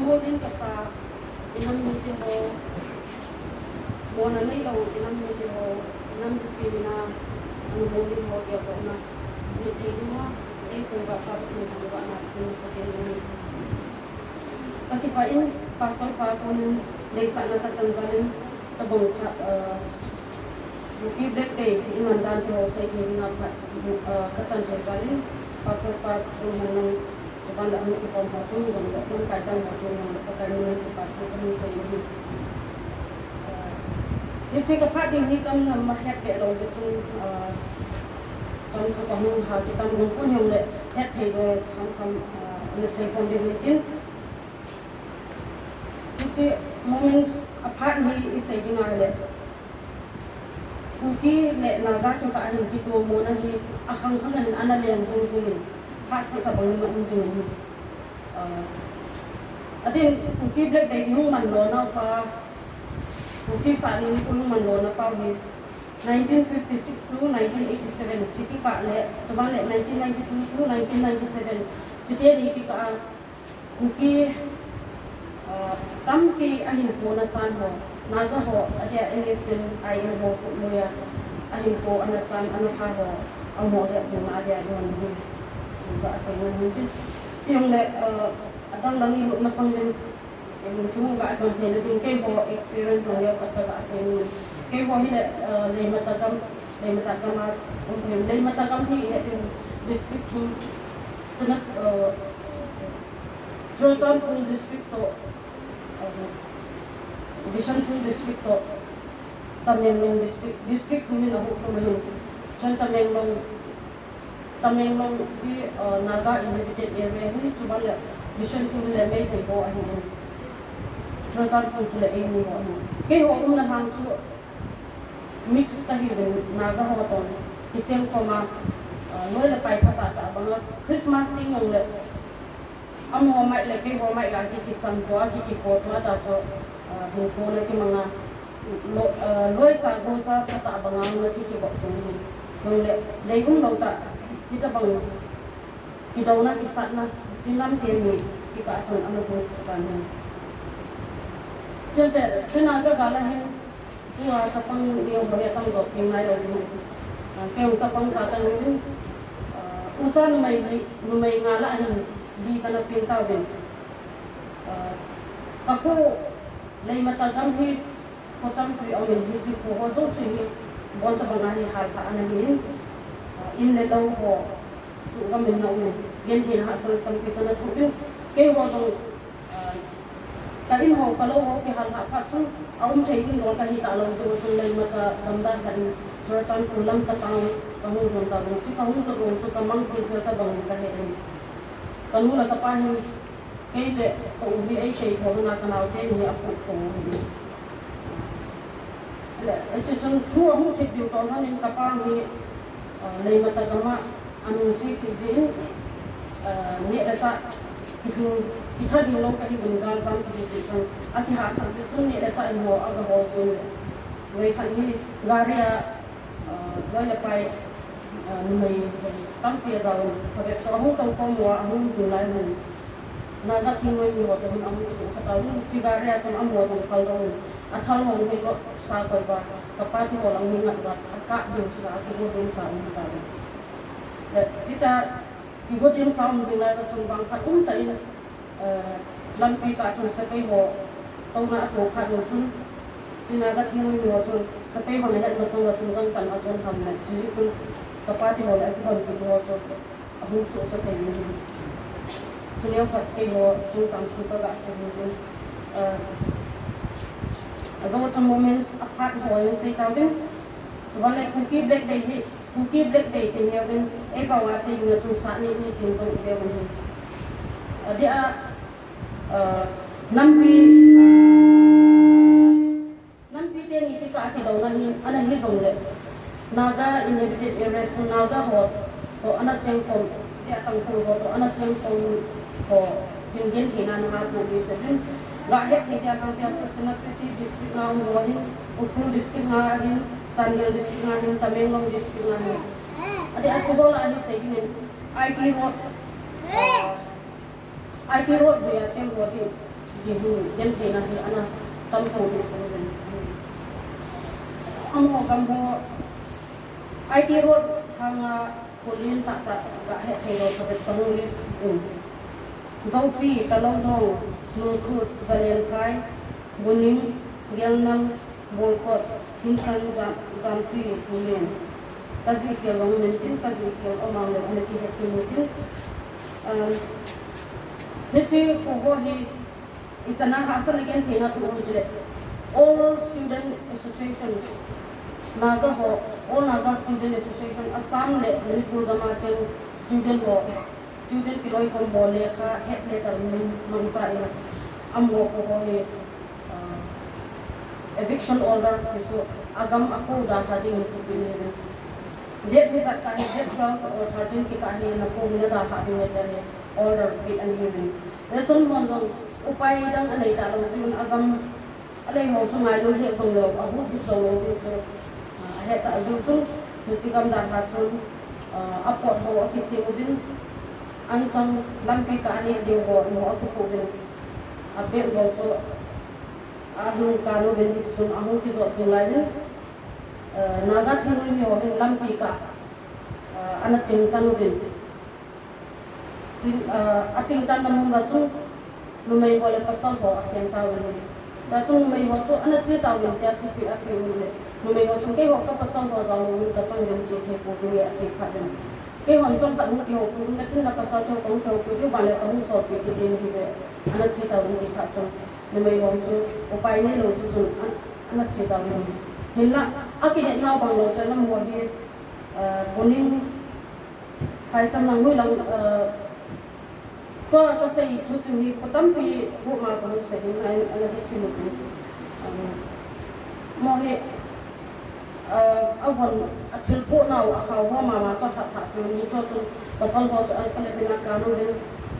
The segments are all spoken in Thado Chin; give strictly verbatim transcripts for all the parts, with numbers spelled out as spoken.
Molin kasa, inam mite ho, mona neilou inam mite ho, inam mite mina, anu molin ho kei kona, mite ho, ei kong ba pa tin ho ba na tin sa tin ni. Kakipah in, Pastor pa kon, deisahna kachan jal in, tabang kha, uh, Kuki Black Day, iman dan te ho sei thei dinga phat, uh, kachan thei jal in, Pastor pa chung han nang, chuban la hung kipom ho chung jong le, lamkai dan ho chung jong le, Pakai min in kipa thu kahung sei ahi. Hiche kaphat ding hi kam na mahet be lou jeh chun, ah, kam chu kahung ha kitam lung pon jong le het thei lou kham kham, ah, na sei khom ding hitin. Hiche moments aphat hi isei ding a le. Kuki le Naga kikah a hin kitomona hi akhang khang a hin ana leng jing jing in, phatseh tabang in um jing ahi. Ah, atin Kuki Black Day hung man lona pa, Kuki sahni hung man lona pa hi nineteen fifty-six to nineteen eighty-seven, hiche kikah le, chuban le nineteen ninety-two to nineteen ninety-seven, hiche teni kikah a, Kuki, ah, tampi ahinkho na chan ho, Naga ho, adia N S L I N ho, khu moya, ahinkho ana chan, ana pha ho, amaho le jing adia iman hi. Chu ka asei ngan hin tin. Hijongle, ah, adang dang ilut masang in, ilungthim u ga don thei na ding, keiho experience jong le khat ka ga asei ngan. Keiho hi le, ah, Leimata gam, Leimata gam a, um, Leimata gam hi, hi district hi, Senap, ah, Churachandpur district toh, um, Bishnupur district toh, Tamenglong district, district min ahu kum ahin. Chun Tamenglong, Tamenglong hi, uh, Naga inhabited area ahin, chuban le Bishnupur le Meitei ho ahin. Churachandpur chu le eimi ho ahin. Keiho umna lhang chu mix kahiuvin Naga ho toh kicheng khom a, uh, loi le pai phatah tah banga Christmas ding jong le Amaho mai le keiho mai la ki, kisan tua, ki, kiko tua ta chu, ah, hinkho na kimanga, lo, ah, loi cha, go cha, phatah banga na ki, kibol chung hi. Nung le, lei um lou ta, hitabang, kidouna, kisatna, chinam te mi, kikah chun ana hung ta ni. Chun te, chuna ka gala hin, Tua chapang neo ho hi atam jo peng nailou ding. Ah, kei jong chapang cha kahiuvin. Ah, ucha numei li, numei nga lah a hin li kana peng tauvin. Ah, kakho Leimata gam hi kho tampi aumin, hiche kho ho jouse hi bon tabanga hi halpha ana hin. Ah, in le lou ho suhgam in ana umin. Gentheina hahsatna tampi kana thoh uvin. Keiho jong, ah, Ka in ho, ka lou ho, kihal hah phat chun, aum thei ding dol kahi talou jeh chun Leimata gam dan khat in Churachandpur lam ka tang, kahung jon tauvin, chu kahung jon u chu kamang phel phel tabang in kahe in. Kanu le kapa hin, kei le ka u hi eisei tho hina, kanaote ni hi apuh tho u hi. Le, hiche chun thu ahung thip diu toh lhon in kapa hi, ah, Leimata gam a anung che kit jeh in, ah, neh le chah, kihing, kitha ding lou kahiuvin galjam kiti jeh chun, akihahsat jeh chun neh le chah in ho aga hol jin. Veikhat hi gari a, ah, loi le pai, ah, numei tampi ajaovin, phabep toh ahung tou khom uva, ahung jing lai hin. Naga thingnoi mi ho toh hin ahung kitoh kha tauvin, hiche gari a chun amaho jong kal doh in, athal ho hi lotsa koi uva, kapa ti ho lang hi ngat uva, akap ding sa, akigo ding sa um hi tauvin. Le, hitia, kigo ding sa um jing lai a chun bang khat um tah in, eh, lampi kah chun sepai ho, touna ato phat u chun, hiche Naga thingnoi mi ho chun, sepai hon ahet masang uva chun gangtah in achon ham le, hiche chun, kapa ti ho le, akihonpi ti ho chun, ahung sohcha thei in ahi. Chuleh khat keiho chungchang thu kaga sei hin tin. Ah, ajou chang moments aphat ho in sei tauvin. Chuban le Kuki Black Day hi, Kuki Black Day ti hiuvin. Ei pao a sei ding a chun sahni ni tin jong ihiuvin ahi. Adeh a, ah, nampi Nampi teni kikah a kidouna hi, ana hi jongle, Naga inhabited areas, Naga ho toh ana chengkhom, tia Tangkhul ho toh ana chengkhom ho, hin gentheina naha pu di seven. Ga het thei tia kang tia chu Senapati district nga um ho hin, Ukhrul district nga hin, Chandel district nga hin, Tamenglong district nga hin. Adeh a chu ho la hi sei hin, I T road, I T road jui a cheng ho hin. Hi hu, gentheina hi ana tam thou ding sang jin. Amaho gam ho, I T Road thanga, Kulin tahtah gah hethei lou khat bep kahung list in. Zopi, Kalaulong, Nungkhut, Zaliankhai, Buning, Gelnang, Bolkot, Himsan, Jam-, Jamtui, Kulin. Kajih khel jong um intin, kajih khel um ang le, ana kihet kimu tin. Um, hiche kho ho hi, ichan a hahsatna gentheina thu um tile, All Student Association, Naga ho, All Naga Student Association, Assam le Manipur gam a cheng student ho, student kiloikhom ho lekha het le tar min mangcha in, amaho kho ho hi, ah, eviction order ti chu agam akho dalha dingin thupeh ahi. Date hijat kah hi, date twelve or thirteen kikah hi nakho hi nadalhah ding ahi, order peh ana hiuvin. Hichun amahon jong upai dang anei talou jeh un agam alei ho chu ngailut lheh jongleu, ahuhbit jongleu ding chu, ah, ahet tah jeh chun, hiche gam dalha chun, ah, apot ho akisem uvin, anchang lampi kah aneh diu ho, amaho akipoh uvin, abeh ho chu ahung kan uvin, hitichun ahung kijot jing lai uvin, ah, Naga thingnoi mi ho hin lampi kah, ah, ana tingtan uvin. Chun, ah, atingtanna mun uva chun numei ho le pasal ho akhen tauvin ahi. Hia chun numei ho chu ana che tauvin tia thupeh apeh uvin ahi. Numei ho chun keiho ka pasal ho jao louvin kachang ding, che thei pouvin ati phat in. Keihon chomkhat hung kihoupi uvin, natin na pasal chu kahung kihoupi diu, ban le kahung solpeh kit ding ahi ve, ana che tauvin ti phat chun numei ho chu upai neilou jeh chun an-, ana che tauvin ahi. Hinla akinepnau bang lou te lam ho hi, ah, Buning Phaicham lang, Hoilang, eh, tua kasei thusim hi kho tampi koma kahung sei hin, ana, ana het kimu in. Um, amaho hi, eh, avon athilpoh nau akhao ho mama chu alhat lhah peh in, hichu chun pasal ho chu alkalep in akan uvin,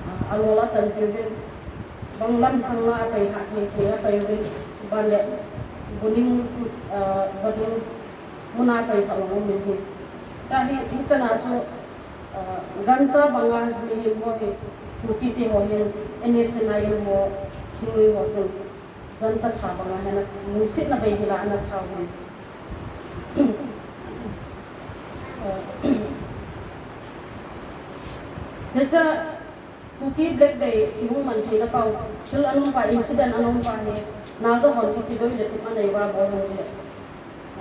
ah, alol atan peh uvin, bang lam thang a apai lhah thei thei apai uvin, ban le Buning, eh, vadung muna apai lhah lou um in ahi. Tua hi, hichan a chu, ah, gancha banga mihem ho hi, Kukite ho hin, N S C N I M ho, thingnoi ho chun, gancha tha banga hin, lungsetna bei hila ana tha uvin. Ah, hiche Kuki Black Day ihung man theina pau, thil ana um pa, incident ana um pa hi, Naga hon ipi doi le tup anei uva bol hon le.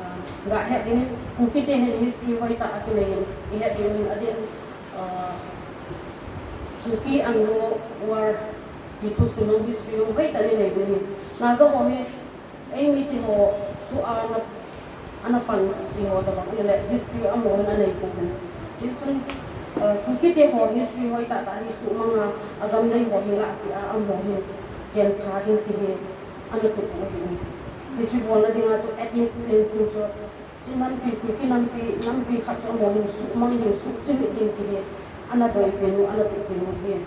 Ah, gah het ding, Kukite hin history hoitah akinei in, ihet ding in adin, ah, Kuki Anglo War ti thusim jong history jong hoitah in inei ding ahi. Naga ho hi, eimite ho suh a ana, ana pang ti ho tabang ahile history amaho hin anei pouvin. Hichun, ah, Kukite ho history hoitah tah hi suhmang a, agam lei ho hi lah tia amaho hin chenpha ding ti hi ana tup u ahi. Hiche bolna dinga chu ethnic cleansing chu, chu nampi, Kuki nampi, nampi khat chu amaho hin suhmang ding, suhchimit ding ti hi ana boipen u, ana tup pen u ahi.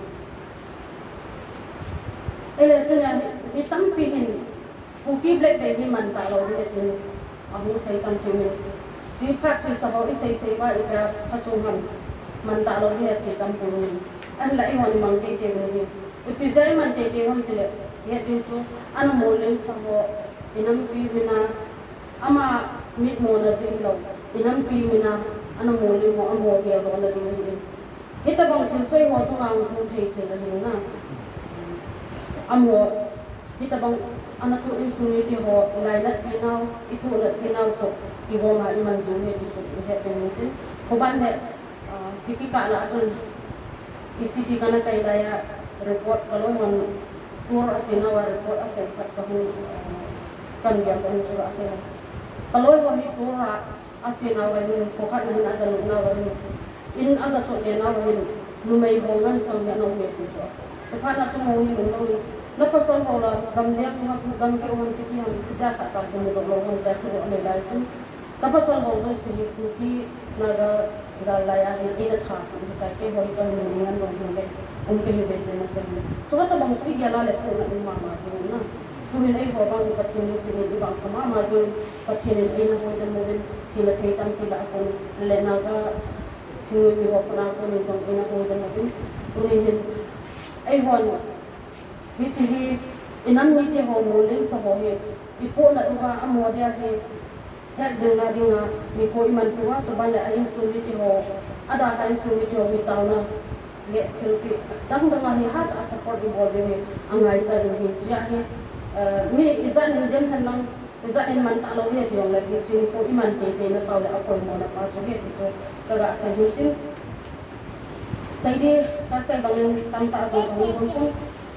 Ahile tunia hi mi tampi hin Kuki Black Day hi man talou ding ahi tin ahung sei tampi umin. Chiphat chesa ho isei sei uva ipi a phachom ham, man talou ding ahi ti tampi umin. Ahinla eihon imang teitei u ahi. Ipi jeh a iman teitei u ham tile, ihet diu chu, ana mollem sa ho, inampi mina, ama mitmona jeh hilou, inampi mina ana mollem ho, amaho geldohna ding ahi. Hitabang thil chu eiho chunga hung thei thei ahi na. Amaho, hitabang ana tu insung mite ho, ilainatpi nau, ithohnatpi nau toh, igom a iman jing ahi ti chu ihet ding ahi tin. Khoban le, ah, hiche kikah lah a chun, E C T kana kai lai a, report kaloi hon tour ache nau a report asei khat kahung, ah, kan gel kahung chu asei lai. Kaloi ho hi tour a, ache nau ahin, kho khat na hin aga lut nau ahin, in aga chot le nau ahin, numei ho ngen chang hi ana um e ti chu. Chuphat na chu amaho hin lungdong in, na pasal ho la, gam leng ho, gam keu hon, ipi ti ham, ipi ti a khat cha kimudoh lou hon, tia thu anei lai chun. Ka pasal ho jouse hi Kuki Naga gal lai a hin eina that u ahitai, keiho hi kahin ngen lou hon le, um kahi ve ti ana sei. Chu katabang chu igel a le puna um mama jing na. Tuhin eiho bang hi Pathen lungset in ibang kha mama jing, Pathen in eina hoidam uvin, thina thei tampi lah a kon le Naga thingnoi mi ho kona konin jong eina hoidam uvin. Tuni hin eihon hiche hi Inam mite ho, mollhing sa ho hi, ipohnat uva amo dia hi, hetjingna dinga nikho iman pouva, chuban le a insung mite ho, adalhah insung mite ho hi taona le thilpeh dang dang a hi hat a support ibol diu hi angaicha in ahi, chia hi, eh, mi ijat in dem hen lang, ijat in man talou hi ti jongle hiche nikho iman teitei na pau le apoimo na pa chu ahi ti chu kaga sei hin tin. Sei di, kasei bangin tamtah jong kahung um tin,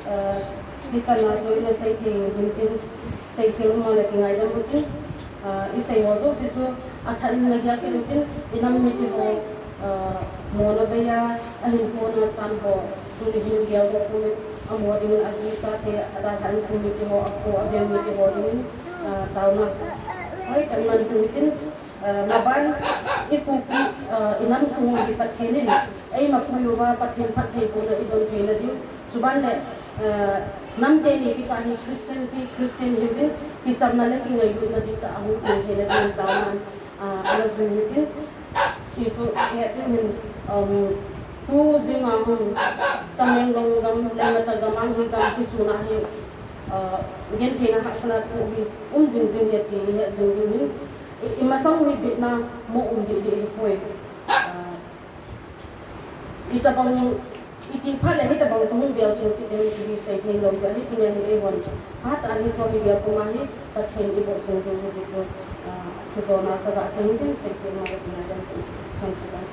eh, hichan a chu ina sei thei u hin tin, sei thei u ma le kingaidam u tin, eh, isei ho jouse chu athanom na gel kit u tin, inam mite ho, eh, mona beiya, ahinkho na chan ho, tuni hin geldoh pum in, amo dingin aji chate, adalhah insung mite ho, apo, abeng mite ho dingin, eh, taona hoi kaman u tin, eh, maban, i Kuki, eh, inam sung u hi Pathen in eima pui uva, Pathen phattheibohna idon theina diu. Chuban le, eh, nam teni kikah hi Christian ti, Christian hiuvin, kichamna le kingailutna dihtah ahung pang theina diuvin taonan, ah, ana jui u hitin, ti chu het diu hin, um, tu jing a hung, Tamenglong gam, Lamka gam a hi gam kichuna hi, ah, gentheina hahsatna thu hi um jing jing ahi ti het jing diu hin, i, imasang u hi bitna mo um deh deh ahipoi. Ah, itobang, iti phat le hitobang chu hung vel soh kit ding ti hi sei thei lou chu ahi, tunia hi eihon hatah a hiche hi vel puma hi Pathen iboh jing diu hi ti chu, ah, kijona kaga sei hin tin, sei thei ma le kingaidam tin, san chu kan